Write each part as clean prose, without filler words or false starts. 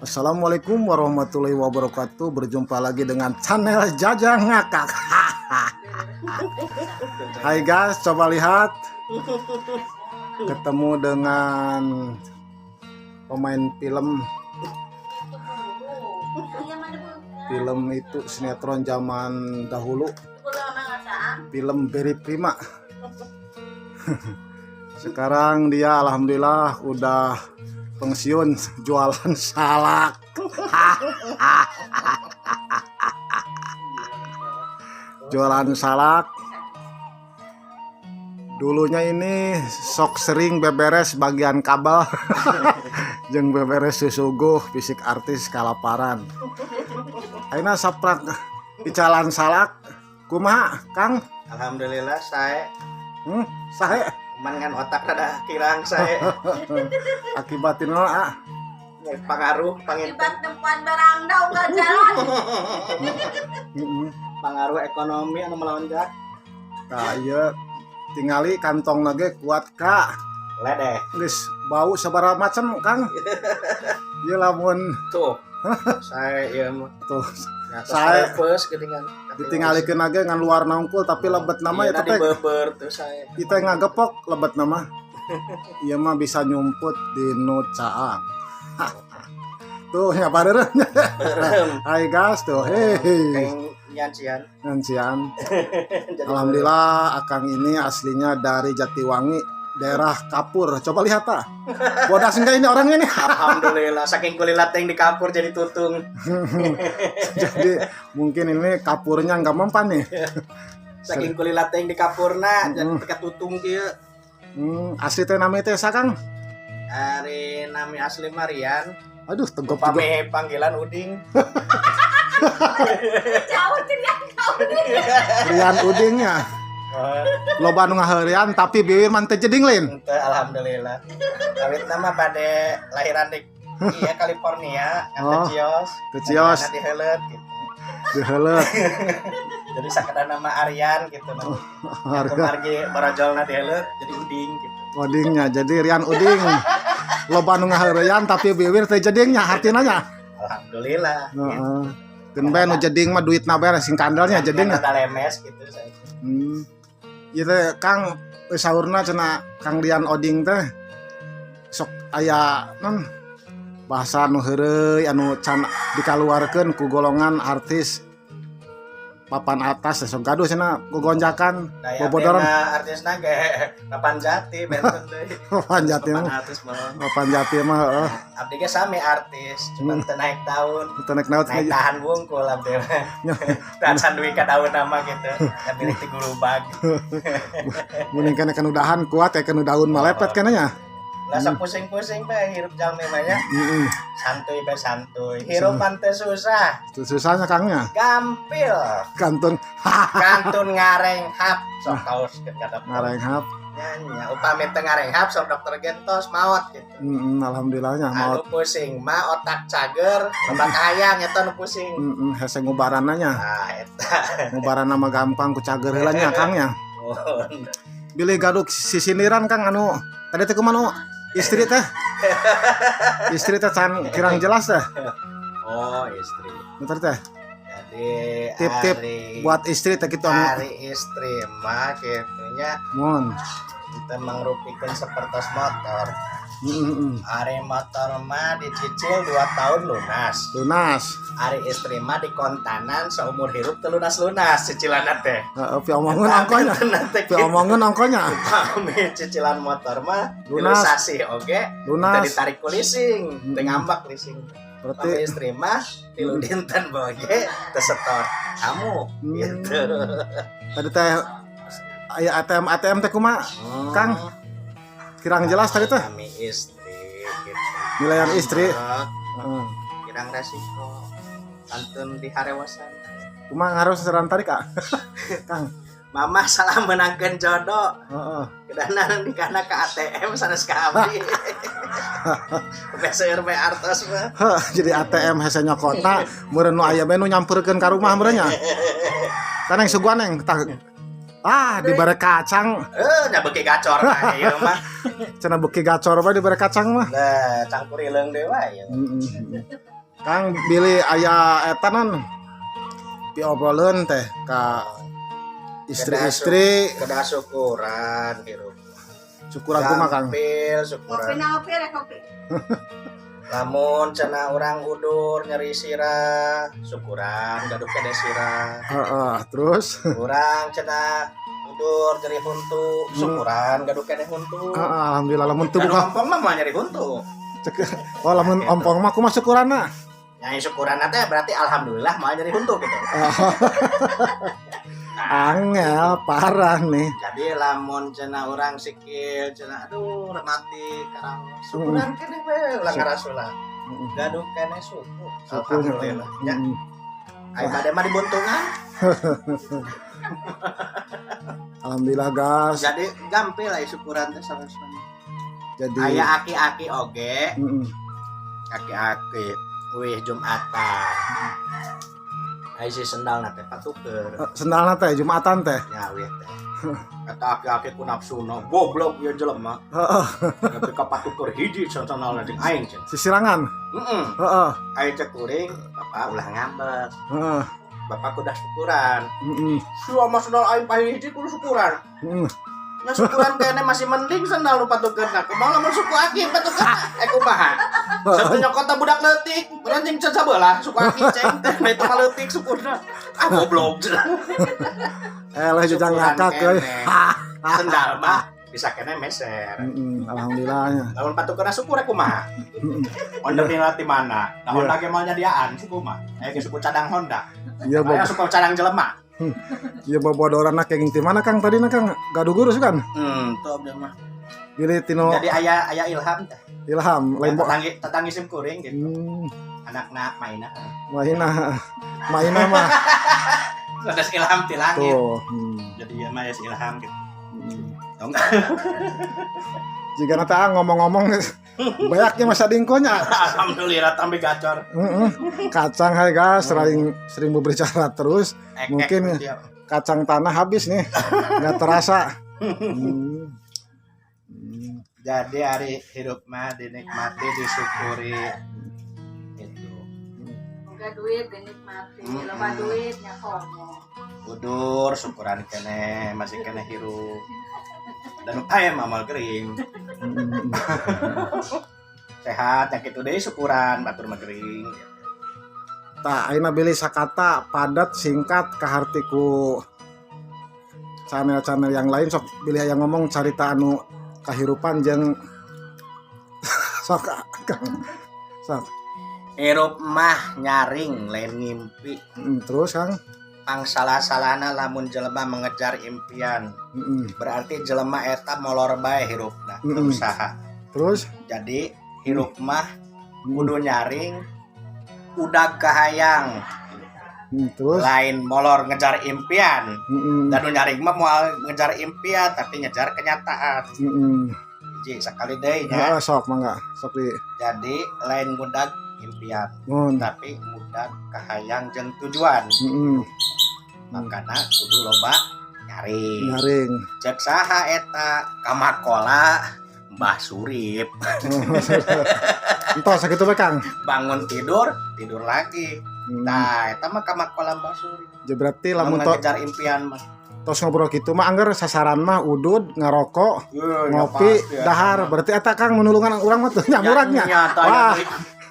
Assalamualaikum warahmatullahi wabarakatuh. Berjumpa lagi dengan channel Jajang Ngakak. Hai guys, coba lihat. Ketemu dengan pemain film. Film itu sinetron zaman dahulu. Film Beri Prima. Sekarang dia alhamdulillah udah pensiun, jualan salak. Jualan salak. Dulunya ini sok sering beberes bagian kabel jeung beberes susuguh fisik artis kalaparan. Ayeuna saprak icalan salak, kumaha, Kang? Alhamdulillah saya. Sae? Cuman ngan otak rada kirang saya. Akibatin ah? Pengaruh pangin. Akibat nempuan barang dah nggak jalan. Pengaruh ekonomi anu melonjak. Tah, ieu tingali kantong lagi kuat ka. Ledeh. Geus bau sabaraha macam, Kang? Ieu lamun Tuh saya ieu mah. Tuh. Saya Saya- geuningan. Ditinggalikeun lagi ngan luar nangkul, tapi lebet nama nama itu teh. Beber tuh saya. Kita ngagepok lebet nama. Ieu mah bisa nyumput di nu caang tuh nya, bareureun. Berem. Hai guys, tuh, hehe. Kayak nyancian. Ngancian. Jadi Alhamdulillah, Akang ini aslinya dari Jatiwangi, daerah Kapur. Coba lihat ah. Bodas enggak ini orangnya nih? Alhamdulillah, saking kulila teh di kapur jadi tutung. Jadi mungkin ini kapurnya nggak mempan nih. Saking kulila teh di kapurna jadi teka tutung kieu. Asli teh namanya teh saha, Kang? Ari nami asli Marian. Aduh, tegap juga. Upami panggilan Uding. Jauh teriak kau nih. Rian Udingnya. Oh, Loba nu ngaheureuyan tapi bibir mah teu jeding lain. Ente, alhamdulillah. Kawit nama pada lahiran di iya California, kan Oh, teu cios. Teu cios. Karena diheuleut gitu. Diheuleut. Jadi sakadar nama Aryan gitu nah. Harga Kumargi barajolna diheuleut jadi Uding gitu. Udingnya jadi Rian Uding. Loba nu ngaheureuyan tapi bibir teu jedingnya artina nya. Alhamdulillah. Gitu. Heeh. Keun bae nu jeding mah duitna beres sing kandelnya jedingnya. Rada lemes gitu saya. Ieu teh Kang, saurna cenah Kang Rian Oding teh sok aya non bahasa nu heureuy anu can dikaluarkeun ku golongan artis papan atas, sok gaduh cenah gogonjakan. Nah, ya, bobodoran. bena artisna ge papan jati benten deui. Papan jati Papan mah. Artis mah. Papan jati mah, heeh. Abdi ge sami artis, cuman teu naik daun. Teu naik naik. Naik tahan wungkul abdi mah. Dan dugi ka daun nama gitu. Kabilik ti gurubag. Mending kana kan udahan kuat ya, kan daun mah lepet kana nya. Lah, sok pusing-pusing bae hirup jalmi mah nya. Santuy bae, santuy. Hirup mah teu susah. Itu susahnya, Kangnya. Gampil. Kantun. Kantun ngarenghap sok taos ke ka dokter. Ngarenghap. Nya nya upami teu ngarenghap sok dokter gentos maot gitu. Alhamdulillahnya maot. Anu pusing mah otak cager, loba kahayang eta nu pusing. Heeh, hese ngubaranna nya. Nah, eta. Ngubaranna mah gampang ku cager heula nya, Kang, nya. Mohon. Bilih gaduh sisindiran, Kang, anu tadi teh kumaha nu istri teh? Istri teh can kirang jelas teh. Oh, istri. Bentar teh. Jadi Tip-tip buat istri teh kitu anu. Ari istri mah kitunya Mohon. Kita mangrupikeun sapertos motor. Heeh. Ari motor mah dicicil 2 tahun lunas. Lunas. Ari istri mah dikontanan seumur hirup teu lunas-lunas cicilan teh. Heeh, piomongeun ongkohnya. Piomongeun ongkohnya. Pami cicilan motor mah Lunas. sasih oge Lunas. teu ditarik ku leasing, teu ngambak leasing. Berarti Pami istri mah 3 dinten oge teu setor kamu gitu. Tadi teh aya ATM ATM teh kumaha? Kang, kirang jelas tadi teh. Kami istri gitu. Nilaian istri. Heeh. Kirang resiko kantun di harewasan. Kumaha harus seran tadi, Kak? Kang. Mama salah menangkan jodoh. Kedana dikana ke ATM sanes ka abdi. Biasa bae artos mah. Heh, jadi ATM hese nyokotna meureun nu aya bae nu nyamperkeun ka rumah meureun nya. Kan yang suguhan yang tah. Ah, dibere kacang. Eh, nya beuki gacor mah ieu mah. Cenah beuki gacor bae dibere kacang mah. Nah, cangkurileung deui wae ieu. Kang, bilih aya eta non piobroleun teh ka istri-istri. Kedah syukuran hirup. Syukuran kumaha, Kang? Gampil Kopi syukuran. na kopi rek kopi. Lamun cenah urang udur nyeri sirah, syukuran gaduh keneh sirah. Heeh, terus? Urang cenah udur nyeri huntu, syukuran gaduh keneh huntu. Heeh, alhamdulillah lamun teu Dan buka ompong mah moal nyeri huntu. Cek, oh, lamun ompong mah kumaha syukuranna? Nyai syukuran teh berarti alhamdulillah moal nyeri huntu gitu. Angel parah nih. Jadi lamun cenah urang sikil cenah aduh mati karang, syukuran keneh we ulah ngarasula. Gaduh keneh suku. Alhamdulillah. Ya. Ai bade mah dibuntungan. Alhamdulillah, gas. Jadi gampil lah syukuran teh sama-sama. Jadi Aya aki-aki oge, aki-aki wih Jumatan. Ai si sendal teh patuker. Eh, sendalna teh Jumatan teh. Ya wih teh. Kata aki-aki ku nafsuna, goblok ieu jelema. Tapi ka patuker hiji sendalna jeung aing cenah. Sisirangan. Heeh. Aing cek kuring, bapak ulah ngambek. Bapak kudah syukuran. Sia mah sendal aing paling hiji kudu syukuran. Nya syukuran kayaknya masih mending sendal nu patukeurna. Kumaha lamun suku aki patukeurna? Eh, kumaha? Satu nyokot budak leutik, anjing can sabelah suku aki ceng teh, nah itu mah leutik syukurna. Ah, goblok. Eh, lah jujang Syukuran ngakak euy. keneh. Sendal mah bisa keneh meser. Alhamdulillah nya. Lamun patukeurna syukur kumaha? Honda nilai di mana? Nah, Honda ge moal nyadiaan suku mah. Aya ge suku cadang Honda. Iya, Aya bob. suku cadang jelema. Iya, bobodoran kenging ti mana, Kang, tadi na, Kang? Gaduh gurus kan? Tuh abdi mah. Bilih tino. Jadi aya aya ilham teh. Ilham lain bo. Tetanggi tetanggi sim kuring gitu. Anakna mainna. Mainna mainna mah. Ada ilham ti langit. Tuh. Jadi ya mah ya ilham gitu. Tau Jika nanti ngomong-ngomong banyaknya masa dingkonya. Alhamdulillah tambah gacor. Heeh. Kacang hai guys, sering sering berbicara terus. Ek, Mungkin ek, dia. kacang tanah habis nih. Nggak terasa. Jadi hari hidup mah dinikmati, disyukuri. Itu. Boga duit dinikmati, loba duit nya komo. Udur syukuran keneh, masih keneh hirup. Dan aya mamal kering. Sehat yang gitu deh syukuran batur mah gering. Tah, ayeuna bilih sakata padat singkat kaharti ku channel-channel yang lain, sok bilih yang ngomong carita anu kahirupan jeung sok, Kang. Sok. Hirup mah nyaring lain ngimpi. Terus, Kang? Pang salah-salahna lamun jelema mengejar impian. Berarti jelema eta molor bae hirupna, usaha. Terus? Jadi hirup mah kudu nyaring udah kahayang. Terus? Lain molor ngejar impian. Dan nu nyaring mah moal ngejar impian tapi ngejar kenyataan. Ji sekali deui nya. Heeh, sok mangga. Sok di Jadi lain ngudag impian mun. Tapi ngudag kahayang jeung tujuan. Makana kudu loba nyaring. Nyaring. Cek saha eta? Kamakola Mbah Surip. Entos sakitu bae, Kang. Bangun tidur, tidur lagi. Nah, eta mah kamakola Mbah Surip. Ja, berarti lamun Lamun ngejar impian mah. Tos ngobrol gitu mah angger sasaran mah udud, ngarokok, Ye, ngopi, ya pasti, dahar. Berarti eta, Kang, menulungan urang mah teu nyamurangnya. Nyata. Wah.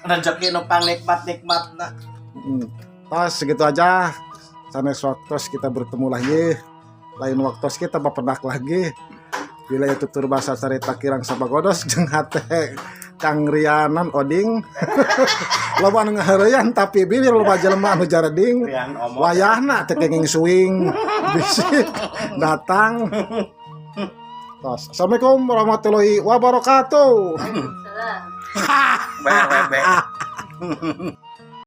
Rezeki nu pangnikmat-nikmatna. Tos segitu aja. Sanes waktu kita bertemu lagi. Lain waktu kita bapedak lagi. Bila itu tutur bahasa carita kirang sabagodos jeung hate Kang Rianan Oding. Loba anu ngaheureuyan tapi bibir loba jelema anu jareding. Rian omong. Wayahna teh kenging suing bisi datang. Tos. Assalamualaikum warahmatullahi wabarakatuh. Salam. Be, be, be.